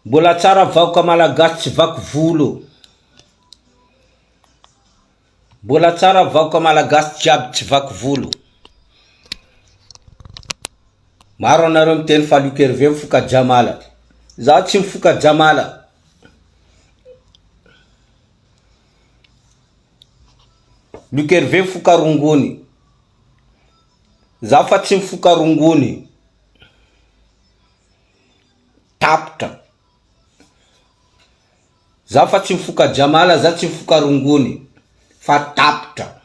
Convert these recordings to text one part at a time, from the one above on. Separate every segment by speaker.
Speaker 1: Mbola tsara vahoka malagasy tsy vaky volo. Mbola tsara vahoka malagasy jiaby tsy vaky volo. Maro anareo miteny fa Luc Hervé mifoka jamala. Za tsy mifoka jamala. Luc Hervé mifoka rongony. Za fa tsy mifoka rongony. Tapitra. Za fa tsy mifoka jamala za tsy mifoka rongony fa tapitra.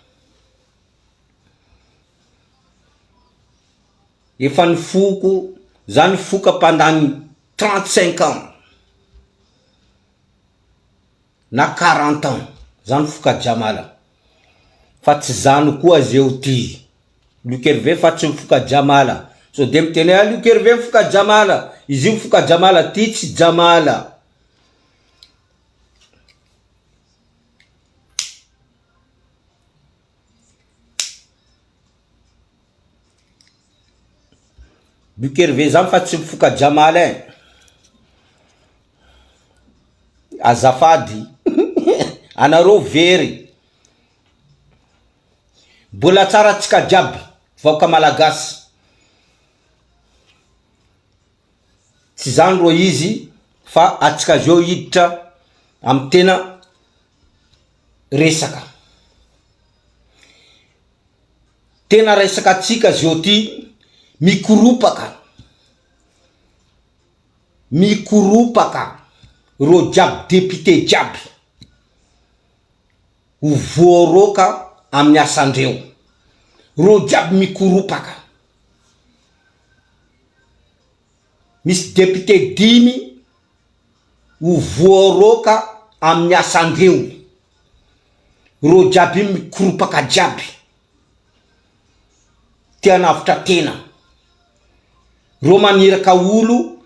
Speaker 1: Efa nifoko za nifoka pendant ny 35 ans na 40 ans za nifoka jamala fa tsy zany koa zeo ty. Luc Hervé fa tsy mifoka jamala. Sao dia miteny hoe ah Luc Hervé mifoka jamala, izy io mifoka jamala, ty tsy jamala. Luc Hervé zany fa tsy mifoka jamala eh. Azafady, anareo very. Bola tsara tsika jiaby vahoaka malagasy. Tsy zany rô izy fa atsika zao hiditra amy tena resaka. Tena resaka atsika zao ty mikoropaka, mikoropaka rô jiaby député jiaby. ho voaroaka amin'ny asandreo. Reo jiaby mikoropaka. Misy député dimy ho voaroaka amin'ny asandreo. Reo jiaby mikoropaka jiaby. Te hanavotra tena. Reo maniraka olo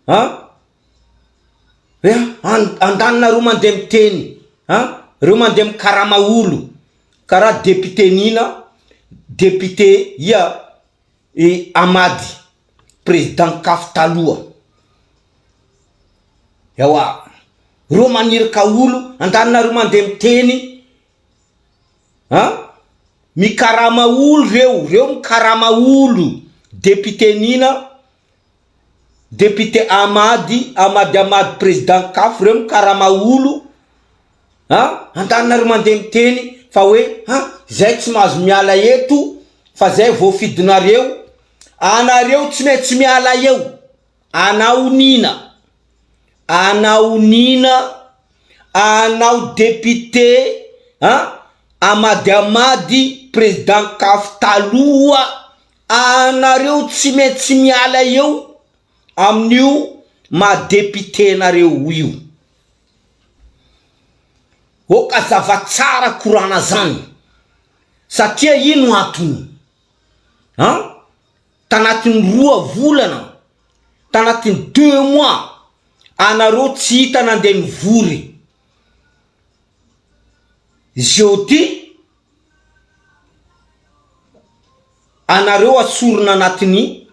Speaker 1: an. Hoe andaninareo mandeha miteny an, reo mandeha mikarama olo karaha député Nina, député ia i Amady président caf taloha, ewa reo maniraka olo andaninareo mandeha miteny an, mikarama olo reo, reo mikarama olo député Nina. Député Amady, Amady Amady président caf reo mikarama olo a, antananareo mandeha miteny fa hoe ha zay tsy mahazo miala eto fa zay voafidinareo, anareo tsy maintsy miala eo, anao Nina, anao Nina, anao député a Amady Amady président caf taloha Anareo tsy maintsy miala eo amin'io maha député nareo io. Ok azava tsara korana zany satria ino antony an? Tanatin'ny roa volana, tanatin'ny deux mois anareo tsy hita nandeha nivory. Zeo ty anareo asorina anatin'ny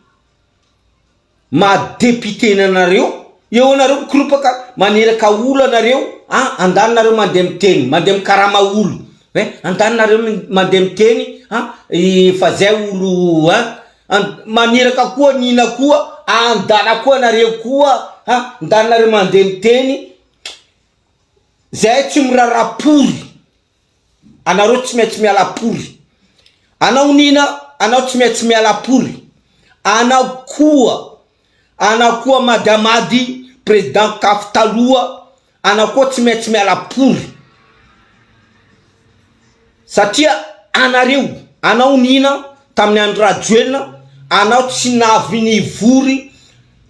Speaker 1: maha député anareo eo anareo mikoropaka maniraka olo anareo ah andany nareo mandeha miteny mandeha mikarama olo eh andany nareo mandeha miteny ah fa zay olo ah maniraka koa nina koa andala koa nareo koa ah andany nareo mandeha miteny zay tsy miraharaha pory Anareo tsy maintsy miala pory. Anao Nina, anao tsy maintsy miala pory. Anao koa, anao koa Madamady, président caf taloha, anao koa tsy maintsy miala pory. Satria anareo, anao Nina, tamin'ny andro Rajoelina, anao tsy navy nivory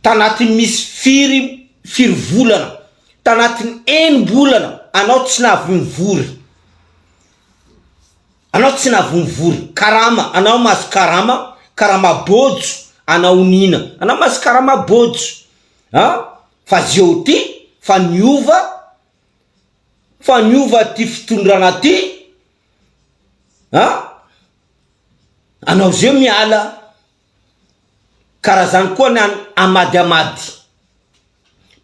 Speaker 1: tanatin'ny misy firy, firy volana. Tanatin'ny enim-bolana anao tsy navy nivory, anao tsy navy nivory, karama, anao mahazo karama, karama bôjo anao nina, anao mahazo karama bôjo an, fa zeo ty fa niova, fa niova ty fitondrana ty an, anao zeo miala, karaha zany koa ny any Amady Amady.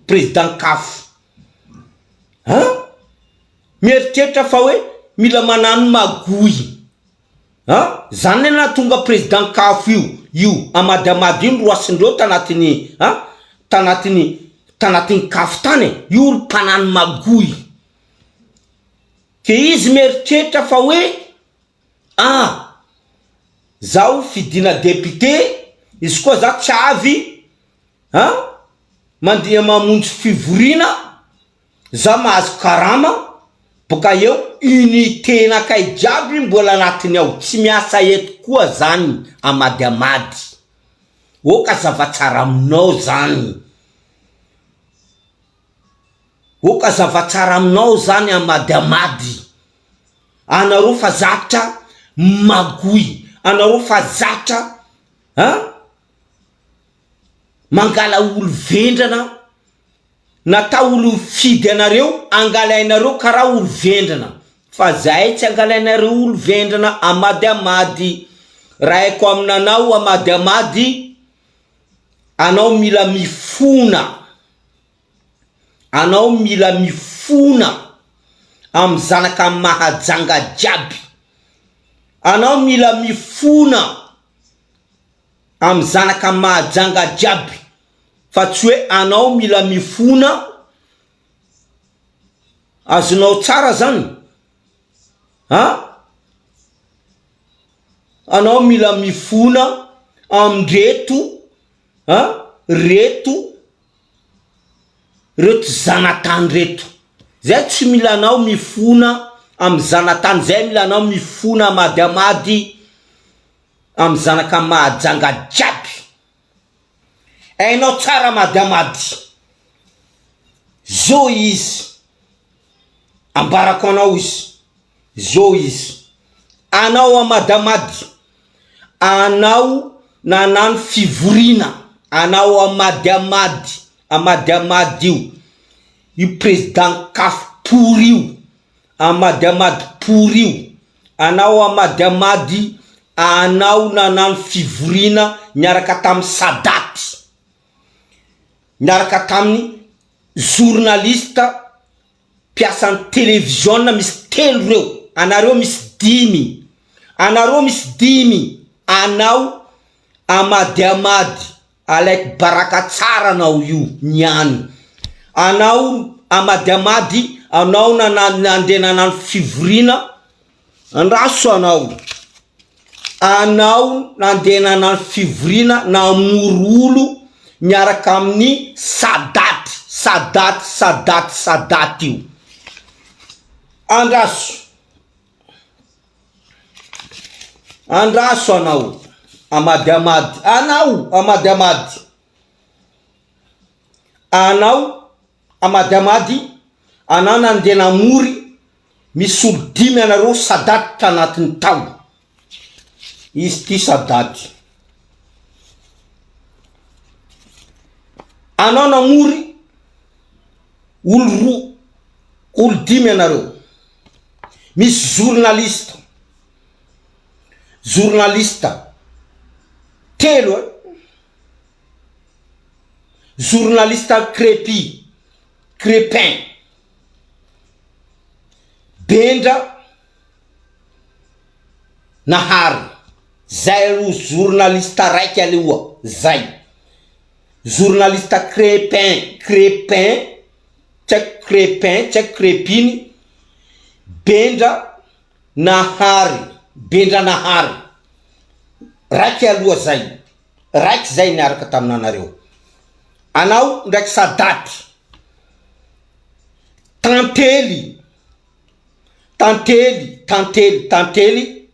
Speaker 1: président caf an! Mieritreritra fa hoe mila manano magouille an! Zany ne nahatonga président caf io io amadamady io noroasindreo tanatin'ny an! Tanatin'ny tanatin'ny caf tany e! Io ry mpanano magouille ke izy mieritreritra fa hoe Ah! Zaho fidina député, izy koa za tsy avy an, mandeha mamonjy fivoriana, za mahazo karama, boka eo unité nakay jiaby mbola anatiny ao, tsy miasa eto koa zany amady amady, oka zava-tsara aminao zany. Oka zava-tsara aminao zany amady amady. Anareo fa zatra magoy, anareo fa zatra an mangala olo vendrana, natao olo mifidy anareo angalainareo karaha olo vendrana, fa zahay tsy angalainareo olo vendrana amady amady, raha haiko aminanao amady amady, anao mila mifona. Anao mila mifona am zanaka Mahajanga jiaby. Anao mila mifona am zanaka Mahajanga jiaby fa tsy hoe anao mila mifona azonao tsara zany an! Anao mila mifona amindreto an reto reto zanatany reto zay tsy mila anao mifona am zanatany zay mila anao mifona amady amady am zanaka mahajanga jiaby hainao tsara amady amady zo izy ambarako anao izy zo izy anao amady amady Anao nanano fivoriana anao amady amady amady amady io io président caf pory io amady amady pory io anao amady amady anao nanano fivoriana niaraka tamin'ny sadaty niaraka tamin'ny journaliste mpiasan'ny televiziona misy telo reo, anareo misy dimy, anareo misy dimy, anao amady amady alaiko baraka tsara anao io niany, anao amady amady anao nana nandeha nanano fivoriana Andraso anao. Anao nandeha nanano fivoriana namory olo miaraka amin'ny Sadat, Sadat, Sadat, Sadat io. Andraso. Andraso anao. Amady amady. Anao amady amady. Anao Amady amady anah nandeha namory misy olo dimy anareo sadaty tanatiny tao izy ty sadaty anao namory olo roa olo dimy anareo misy journaliste journaliste telo e Journaliste Crepy, Crepin, Bendra Nahary, zay aloha journaliste raiky aloha zay, journaliste Crepin, Crepin, tsy haiko Crepin, tsy haiko Crepiny, Bendra Nahary, Bendra Nahary, raiky aloha zay. Raiky zay niaraka taminanareo. Anao ndraiky sadaty. Tantely, tantely, tantely, tantely,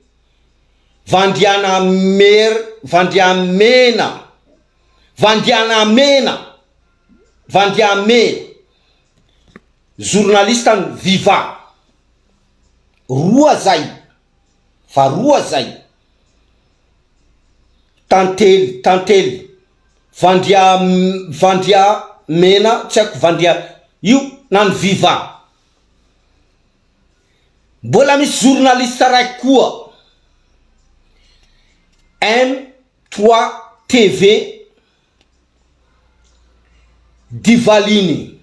Speaker 1: Vandriana mer, Vandriamena, Vandrianamena, Vandriamena, journaliste ny Viva, roa zay. fa roa zay. Tantely, tantely, vandria, vandria mena, tsy haiko vandria, io na ny viva. Mbola misy journaliste raiky koa, M trois TV. Divaliny.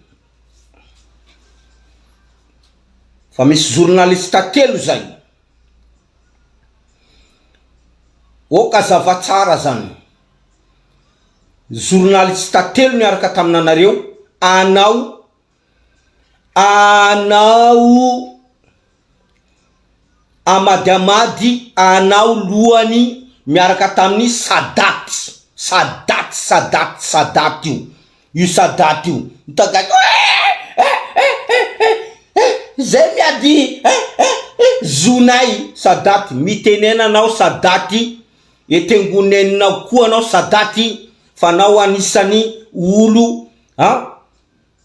Speaker 1: Fa misy journaliste telo zay. Ok azava tsara zany. Journaliste telo niaraka taminanareo, anao, anao Amadiamady anao lohany miaraka tamin'ny Sadat, Sadat, Sadat, Sadat io, io Sadat io, mitagaika eh eh eh eh eh eh zay miady eh eh eh zonay Sadat, mitenena anao Sadat, etengoneninao koa anao Sadat fa anao anisany olo an.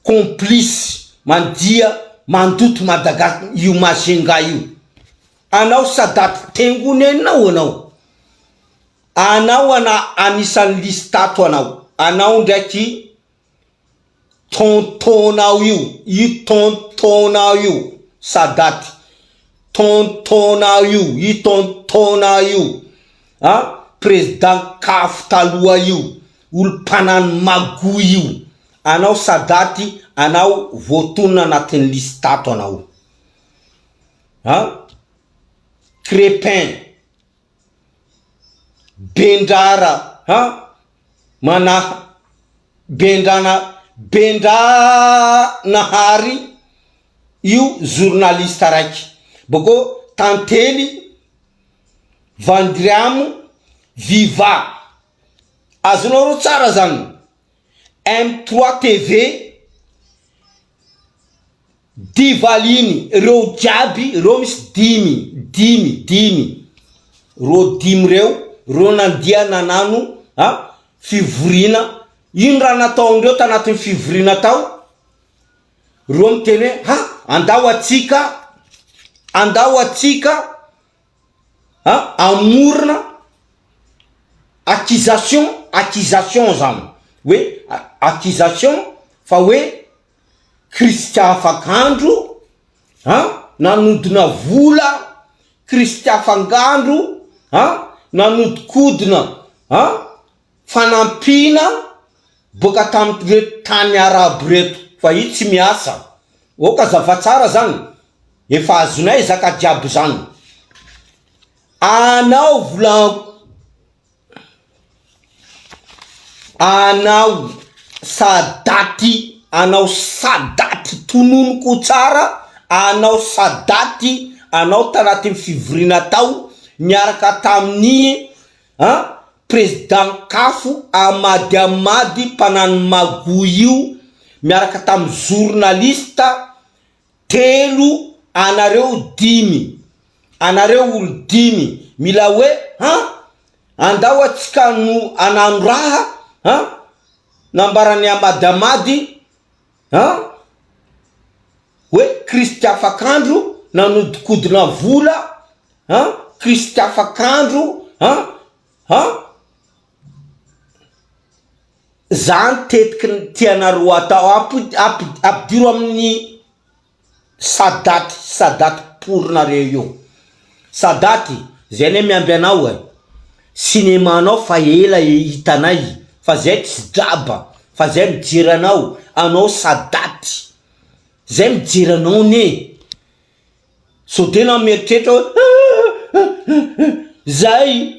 Speaker 1: Complice mandia mandoto Madagas io Majunga io. Anao Sadat tengonenao anao. Anao ana anisan'ny liste ato anao. Anao ndraiky tonton-nao io, io tonton-nao io Sadat. Tonton-nao io, io tonton-nao io. A président caf taloha io, olo mpanano magouille io. Anao Sadaty anao voatonona anatin'ny liste ato anao a! Crepin, Bendrara a! Manaha Bendrana Bendranahary io journaliste raiky bôkô Tantely Vandriamo Viva azonao reo tsara zany. M3 TV, Divaliny, reo jiaby reo misy dimy, dimy, dimy, reo dimy reo, reo nandia nanano a fivoriana, ino raha nataondreo tanatin'ny fivoriana tao? Reo miteny hoe ha andao atsika, andao atsika a amorona accusation, accusation zany hoe accusation fa hoe Kristy afak'andro an nanodina vola, Kristy afangandro an nanodikodina an fanampiana boaka tamin'ireto tany arabo reto fa io tsy miasa, ok azava tsara zany, efa azonay zaka jiaby zany, anao vola anao sadaty anao sadaty tononiko tsara anao sadaty anao tanatin'ny fivoriana tao niaraka tamin'ny An! Président Kafo Amady Amady mpanano magouille io miaraka tamin'ny journaliste telo anareo dimy anareo olo dimy mila hoe an! Andao atsika no anano raha an! Nambaran'i Amady Amady an! Hoe Kristy afak'andro nanodikodina vola an! Kristy afak'andro an! An! Zany tetiky ny tianareo atao ampi- ampi- ampidiro amin'ny Sadaty Sadaty porinareo io. Sadaty, zay anie miamby anao e. Cinéma nao fa ela e hitanay fa zay tsy draba fa zay mijery anao, anao Sadaty. Zay mijery anao anie. Sao de enao mieritreritra hoe zay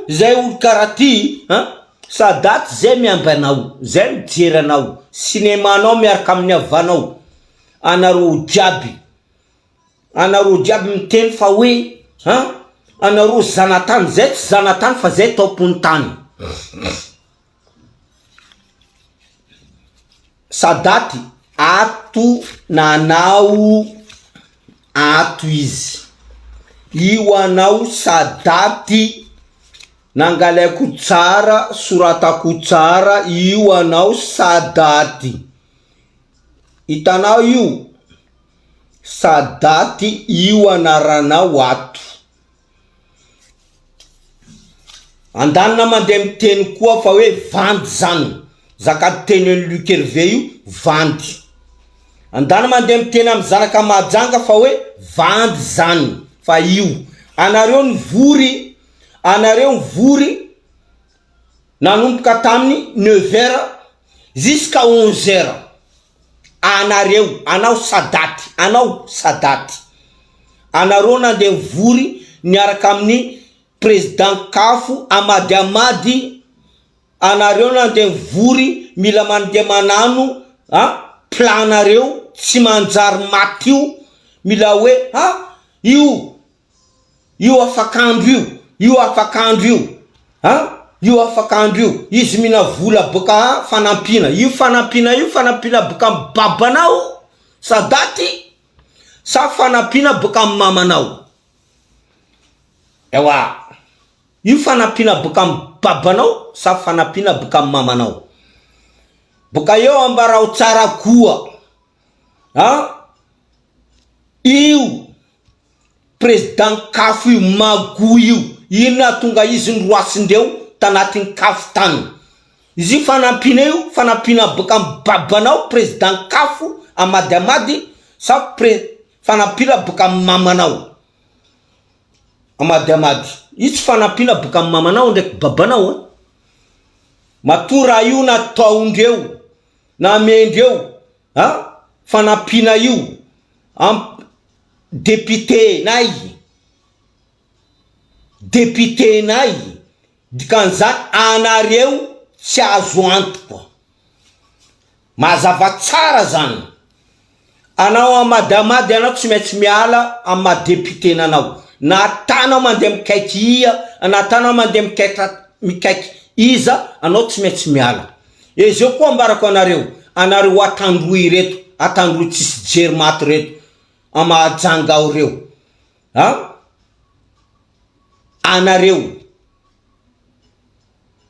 Speaker 1: zay olo karaha ty an! Sadaty zay miamby anao, zay mijery anao, cinéma nao miaraka amin'ny havanao, anareo jiaby, anareo jiaby miteny fa hoe an! anareo zanatany, zay tsy zanatany fa zay tompon'ny tany. Sadaty ato nanao ato izy io anao sadaty nangalaiko tsara soratako tsara io anao sadaty hitanao io sadaty io anaranao ato. Andanina mandeha miteny koa fa hoe vandy zany, zakady teny an'i Luc Hervé io vandy. Andana mandeha miteny amin'ny zanaka Mahajanga fa hoe vandy zany fa io. Anareo nivory, anareo nivory nanomboka tamin'ny neuf heures. Jusqu'à 11 heures anareo, anao Sadaty, anao Sadaty, anareo nandeha nivory niaraka amin'ny Président Kafo Amady Amady, anareo nandeha nivory mila mandeha manano a plan nareo tsy manjary maty io, mila hoe ha io Io afak'andro io, io afak'andro io, an, io afak'andro io, izy mila vola boka fanampiana, io fanampiana io fanampiana boka amin'ny babanao sa daty sa fanampiana boka amin'ny mamanao? Ewa, io fanampiana boka amin'ny babanao sa fanampiana boka amin'ny mamanao? Boka eo ambarao tsara koa, an, io Président kafo io magoa io ino nahatonga izy noroasindreo tanatin'ny kafo tany izy io fanampiana io fanampiana boka am babanao président kafo amady amady sa pre fanampiana boka am mamanao amady amady io tsy fanampiana boka am mamanao ndraiky babanao a matoa raha io nataondreo namendreo a fanampiana io am Député nay, député nay, dikan'izany anareo tsy azo antoka. Mazava tsara zany. Anao amadamady anao tsy maintsy miala amin'ny maha député nanao. Na atanao mandeha mikaiky ia, na atanao mandeha mikaitra mikaiky iza, anao tsy maintsy miala. Ezeo koa ambarako anareo, anareo Antandroy ireto, Antandroy tsisy jery maty reto, a Mahajanga ao reo, a anareo,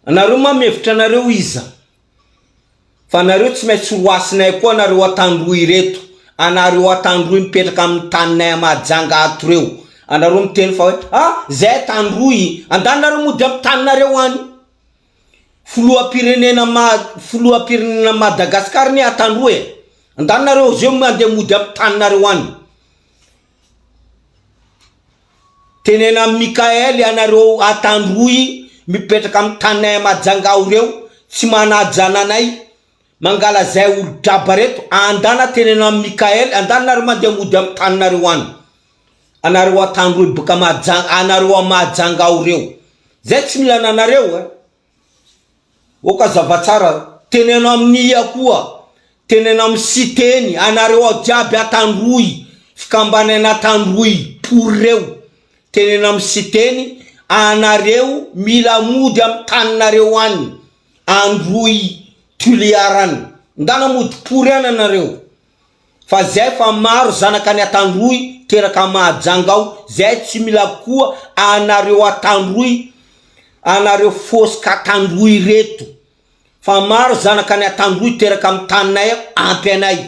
Speaker 1: anareo ma mihevitra anareo iza? Fa anareo tsy maintsy roasinay koa anareo Antandroy ireto, anareo Antandroy mipetraka amin'ny taninay a Mahajanga ato reo, anareo miteny fa hoe a zay Antandroy, andany nareo mody amin'ny taninareo any. Filoham-pirenena ma filoham-pirenena Madagascar anie Antandroy e! Andany nareo zeo mandeha mody am taninareo any. Tenena am Mickaël ianareo Antandroy mipetraka am taninay a Majanga ao reo tsy manaja ananay mangala zay olo draba reto andana teneno am Mickaël andany nareo mandeha mody am taninareo any. Anareo Antandroy boka Mahajanga anareo a Mahajanga ao reo. Zay tsy mila ananareo eh. Oka zava tsara teneno amin'ny ia koa teneno amin'ny Siteny anareo ao jiaby Antandroy fikambanana Antandroy pory reo teneno amin'ny Siteny anareo mila mody amin'ny taninareo any Androy Tuléar any ndana mody pory any anareo Fa zay fa maro zanaka any Antandroy teraka Mahajanga ao zay tsy mila koa anareo Antandroy anareo fosca Antandroy reto fa maro zanaka any Antandroy teraka am taninay ampy anay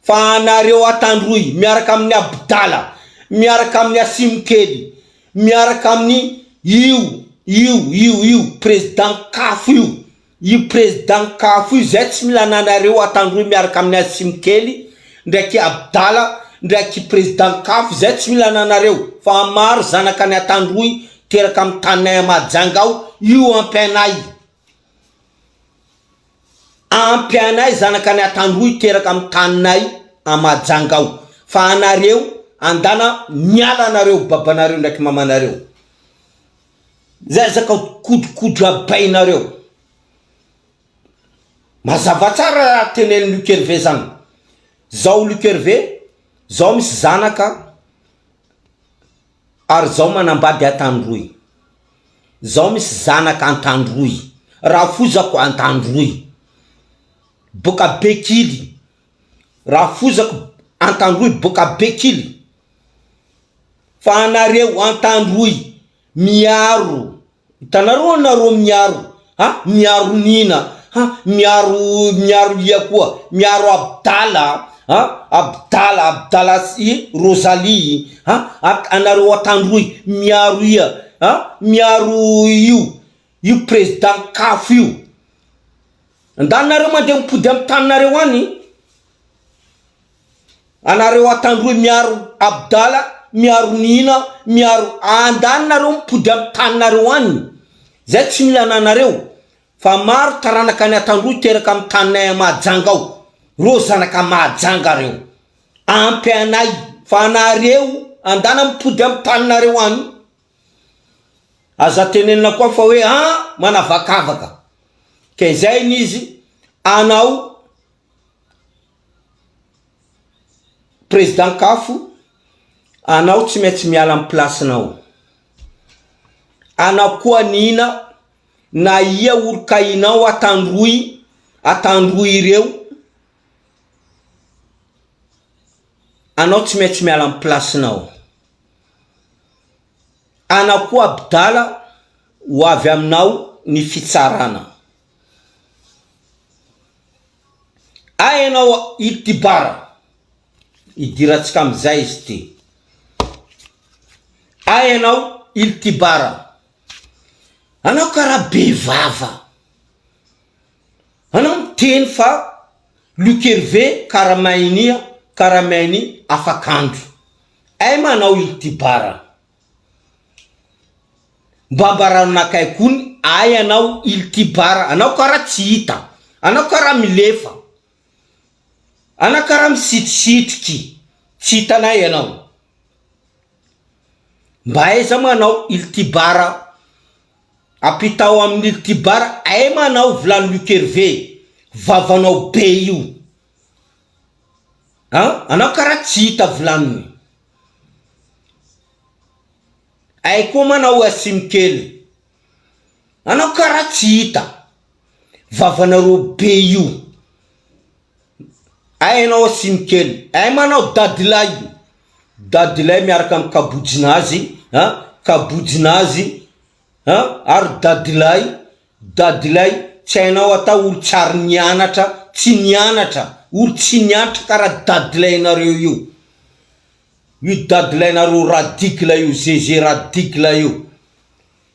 Speaker 1: fa anareo Antandroy miaraka aminy Abdala miaraka aminy Asimokely miaraka aminy io io io io président kafo io Io président kafo io zay tsy mila ananareo atandroy miaraka aminy Atsimo kely ndraiky Abdala ndraiky président kafo zay tsy mila ananareo fa maro zanaka ny atandroy teraka am taninay a Mahajanga ao io ampy anay ampy anay zanaka ny atandroy teraka am taninay a Mahajanga ao fa anareo andana miala anareo babanareo ndraiky mamanareo. Zay zaka kodrokodro abainareo. Mazava tsara raha tenenin'i Luc Hervé zany. Zao Luc Hervé, zao misy zanaka ary zao manambady Antandroy. Zao misy zanaka Antandroy, rafozako Antandroy, boka Bekily, rafozako Antandroy boka Bekily. Fa anareo Antandroy Miaro, hitanareo anareo miaro ha, miaro Nina ha, miaro miaro ia koa, miaro Abdala ha, Abdala Abdala sy Rosalie ha, anareo Antandroy miaro ia ha, miaro io io président kafo io, ndany nareo mandeha mipody amin'ny taninareo any. Anareo Antandroy miaro Abdala, miaro Nina, miaro andany nareo mipody am taninareo any, zay tsy mila ananareo. Fa maro taranaka any Antandroy teraka am taninay a Mahajanga ao, reo zanaka Mahajanga reo. Ampy anay fa anareo andana mipody am taninareo any. Aza tenenina koa fa hoe an manavakavaka. Ke zay ny izy anao Président Kafo anao tsy maintsy miala am place nao. Anao koa Nina na ia orokahinao atandroy atandroy ireo anao tsy maintsy miala am place nao. Anao koa Abdala ho avy aminao ny fitsarana. Ay ianao Itibara, idirantsika amin'izay izy ity. Ay ianao Iltibara, anao karaha be vava. Anao miteny fa Luc Hervé karamain'i karamain'i afak'andro. Ay ma anao Iltibara. Mba ambaranonakay kony ay anao Iltibara, anao karaha tsy hita, anao karaha milefa, anao karaha misitrisitriky, tsy hitanay anao. Mba aiza ma anao Iltibara, ampitao amin'i Iltibara, ay ma anao vilany Luc Hervé, vavanao be io. An, anao karaha tsy hita vilaniny. Ay koa manao asimo kely. Anao karaha tsy hita. Vavanareo be io. Ay anao asimo kely. Ay manao dadilahy. Dadilahy miaraka amin'ny kabojinazy an, kabojinazy an, ary dadilahy, dadilahy tsy hainao atao olo tsy ary nianatra, tsy nianatra, olo tsy nianatra karaha dadilahinareo io. Io dadilainareo radicle io zeze radicle io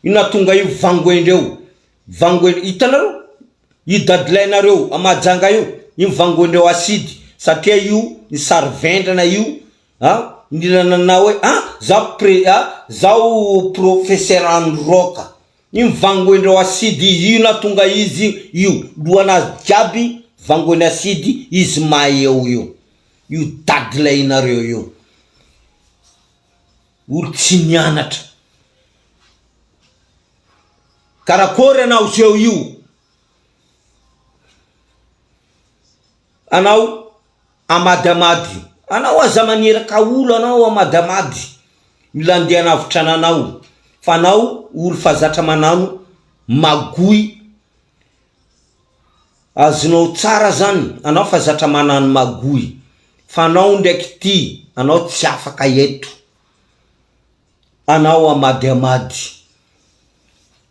Speaker 1: io nahatonga io vangoendreo vangoen hitanareo io dadilainareo a mahajanga io io vangoendreo acide satria io ny sary vendrana io a nila nanao hoe a zaho pre a zaho professeur any rock io vangoendreo acide izy io nahatonga izy io lohanazy jiaby vangoeny acide izy may eo io. Io dadilahinareo io. Olo tsy nianatra. Karakôry anao zeo io? Anao amadimady. Anao aza maniraka olo anao amadimady. Mila andeha hanavotra ananao. Fa anao olo fa zatra manano magoy Azonao tsara zany anao fa zatra manano magoy fa anao ndraiky ty anao tsy afaka eto anao amady amady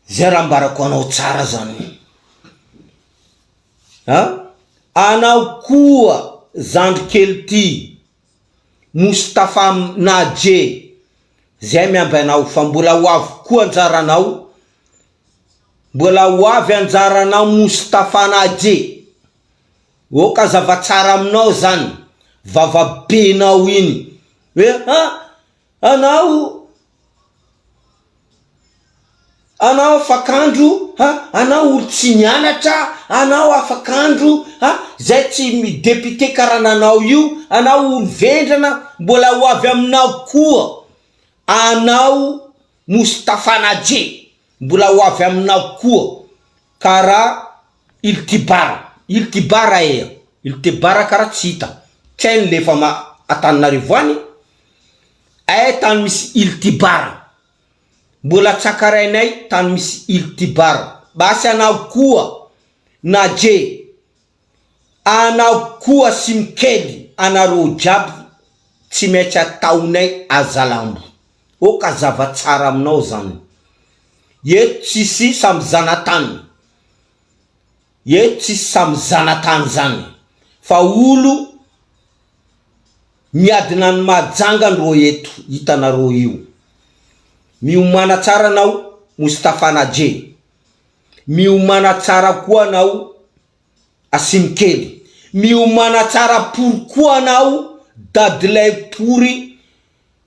Speaker 1: zay raha ambarako anao tsara zany a anao koa zandry kely ty Moustapha Nadje zay miamby anao fa mbola ho avy koa anjaranao Mbola ho avy anjaranao Moustapha Nadje. Ok hazava tsara aminao zany vava benao iny hoe ha anao anao afak'andro ha anao olo tsy nianatra anao afak'andro ha zay tsy mi député karaha nanao io anao olo vendrana mbola ho avy aminao koa anao Moustapha Nadje mbola ho avy aminao koa kara Iltibara Iltibara ea Iltibara kara tsy hita tsy hainy le efa ma Antananarivo any ay tany misy Iltibara mbola tsakarainay tany misy Iltibara basy anao koa Nadje Anao koa sim kely anareo jiaby tsy maintsy ataonay azalambo ok azava tsara aminao zany eto tsisy samy zanatany eto tsisy samy zanatany zany fa olo miadina any mahajanga ndrô eto hitanareo io miomana tsara anao Moustapha Nadje miomana tsara koa anao Asimo kely. Miomàna tsara pory koa anao dadilay pory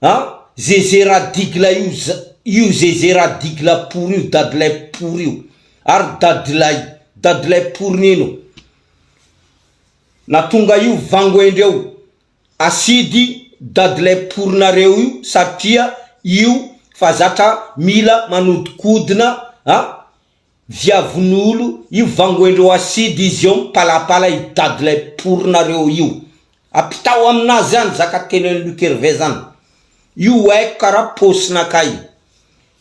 Speaker 1: a! Zeze radigla io io zeze radigla pory io dadilay pory io ary dadilay. dadilay porinino na tonga io vangoendreo asidy dadilay porinareo io satria io fa zatra mila manodikodina a viavin'olo io vangoendreo asidy izy eo mipalapala io dadilay porinareo io apitao aminazy any zaka tenen'i Luc Hervé zany io haiko karaha paosinakay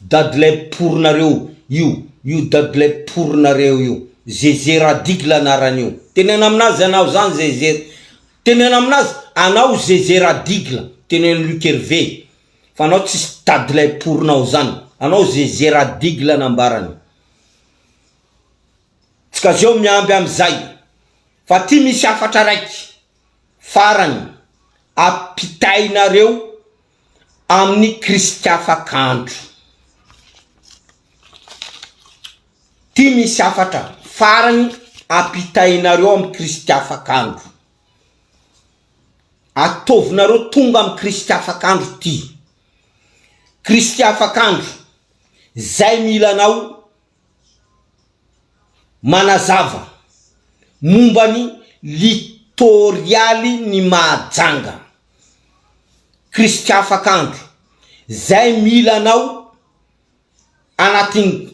Speaker 1: Dadilay porinareo io io dadilay porinareo io zeze radigle anaran'io teneno aminazy anao zany zeze teneno aminazy anao zeze radigle teneno Luc Hervé fa anao tsisy dadilay porinao zany anao zeze radigle nambarany tsika zeo miamby amizay fa ty misy hafatra raiky farany ampitainareo Amin'ny Kristy afak'andro. Ty misy hafatra farany ampitainareo amin'ny Kristy afak'andro. Ataovinareo tonga amin'ny Kristy afak'andro ty. Kristy afak'andro, zay mila anao Manazava momba ny litorialy ny Mahajanga. Kristy afak'andro. Zay mila anao anatin'ny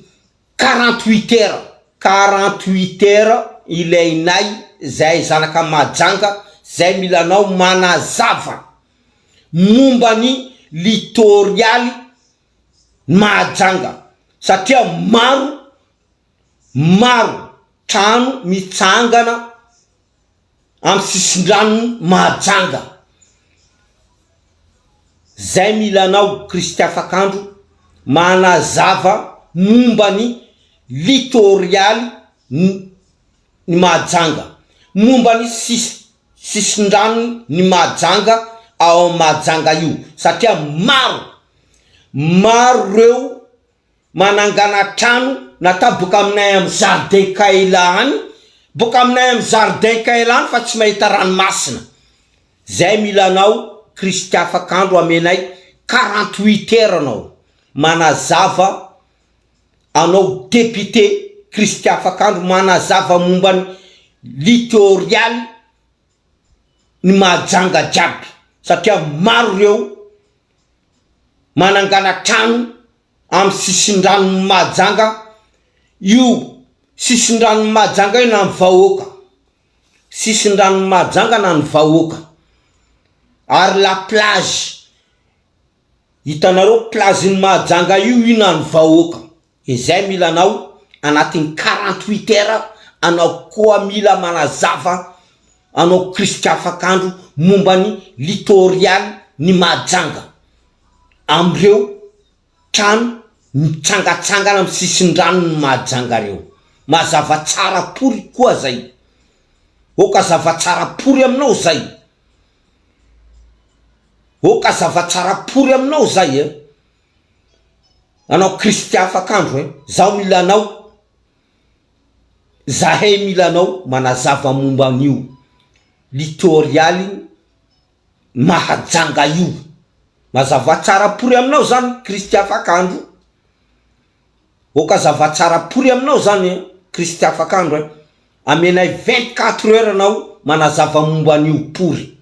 Speaker 1: 48 heures, 48 heures ilainay zay zanaka Mahajanga zay mila anao manazava momba ny litorialy Mahajanga satria maro maro trano mitsangana am sisindranony Mahajanga zay mila anao Kristy afakandro manazava momba ny litorialy ny Mahajanga momba ny sis sisindranony ny Mahajanga ao am Mahajanga io satria maro maro reo manangana trano natao boka aminay am jardin Kaila any boka aminay am jardin Kaila any fa tsy mahita ranomasina zay mila anao Kristy afakandro amenay 48 heures anao manazava anao député Kristy afakandro manazava momba ny litorialy ny Mahajanga jiaby satria maro reo manangana trano amy sisindranon'ny Mahajanga io sisindranon'ny Mahajanga io na ny vahoaka sisindranon'ny Mahajanga na ny vahoaka ary la plage Hitanareo plage ny Mahajanga io io na ny vahoaka izay mila anao anatin'ny 48 heures anao koa mila manazava anao Christian Afakandro momba ny litorial ny Mahajanga amreo trano mitsangatsangana am sisin-drano ny Mahajanga reo mazava tsara pory koa zay ok azava tsara pory aminao zay. Ok zava-tsara pory aminao zay eh! Anao Kristy afak'andro eh! Zaho mila anao, zahay mila anao manazava momba an'io litorialy Mahajanga io. Mazava tsara pory aminao zany Kristy afak'andro. Ok zava-tsara pory aminao zany eh Kristy afak'andro eh! Amenay 24 heures anao manazava momba an'io pory.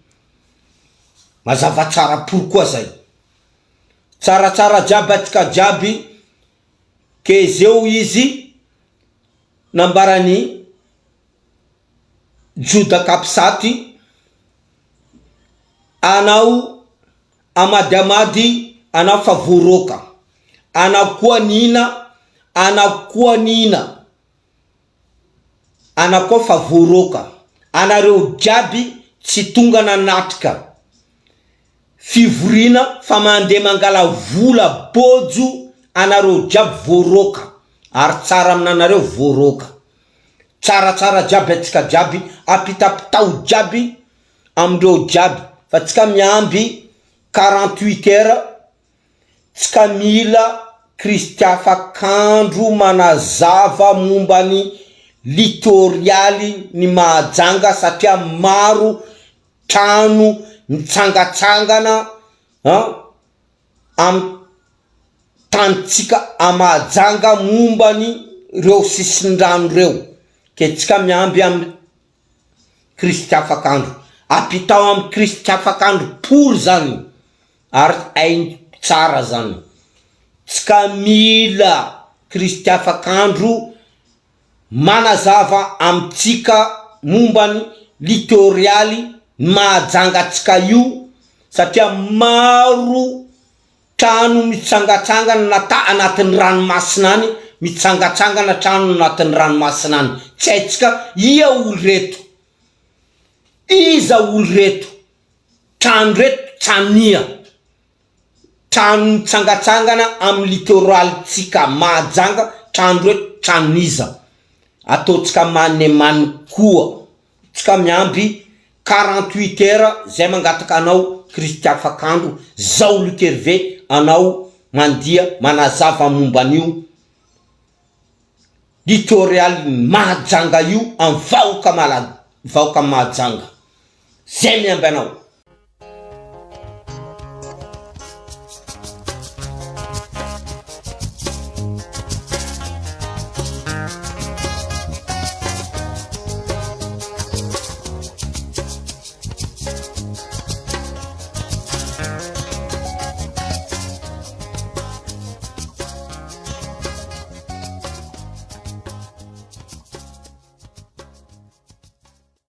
Speaker 1: Mazava tsara pory koa zay. Tsaratsara jiaby atsika jiaby ke zeo izy nambaran'i Joda Kapsaty anao amady amady anao fa voaroaka anao koa nina anao koa nina Ana koa fa voaroaka. Anareo jiaby tsy tonga nanatrika fivoriana fa mandeha mangala vola bôjo anareo jiaby voaroaka ary tsara aminanareo voaroaka. Tsaratsara jiaby atsika jiaby apitapitao jiaby amindreo jiaby fa tsika miamby 48 heures Tsy ka mila Kristy afak'andro manazava momba ny litorialy ny Mahajanga satria maro trano mitsangatsangana an am tanintsika a Mahajanga momba ny reo sisindrano reo. Ke tsika miamby am Kristy afak'andro. Ampitao am Kristy afak'andro pory zany ary hainy tsara zany. Tsika mila Kristy afak'andro manazava amintsika momba ny litorialy ny Mahajanga tsika io satria maro Trano mitsangatsangana na ta anatin'ny ranomasina any, mitsangatsangana trano anatin'ny ranomasina any. Tsy haintsika ia olo reto? Iza olo reto? Trano reto tranonia? Trano mitsangatsangana amin'ny littoral-tsika Mahajanga, trano reto tranon'iza? Ataontsika manemane koa. Tsika miamby 48 heures zay mangataka anao Christian Fakandro zao Luc Hervé anao mandia manazava momba an'io littoral Mahajanga io am vahoka mala vahoka Mahajanga zay miamby anao.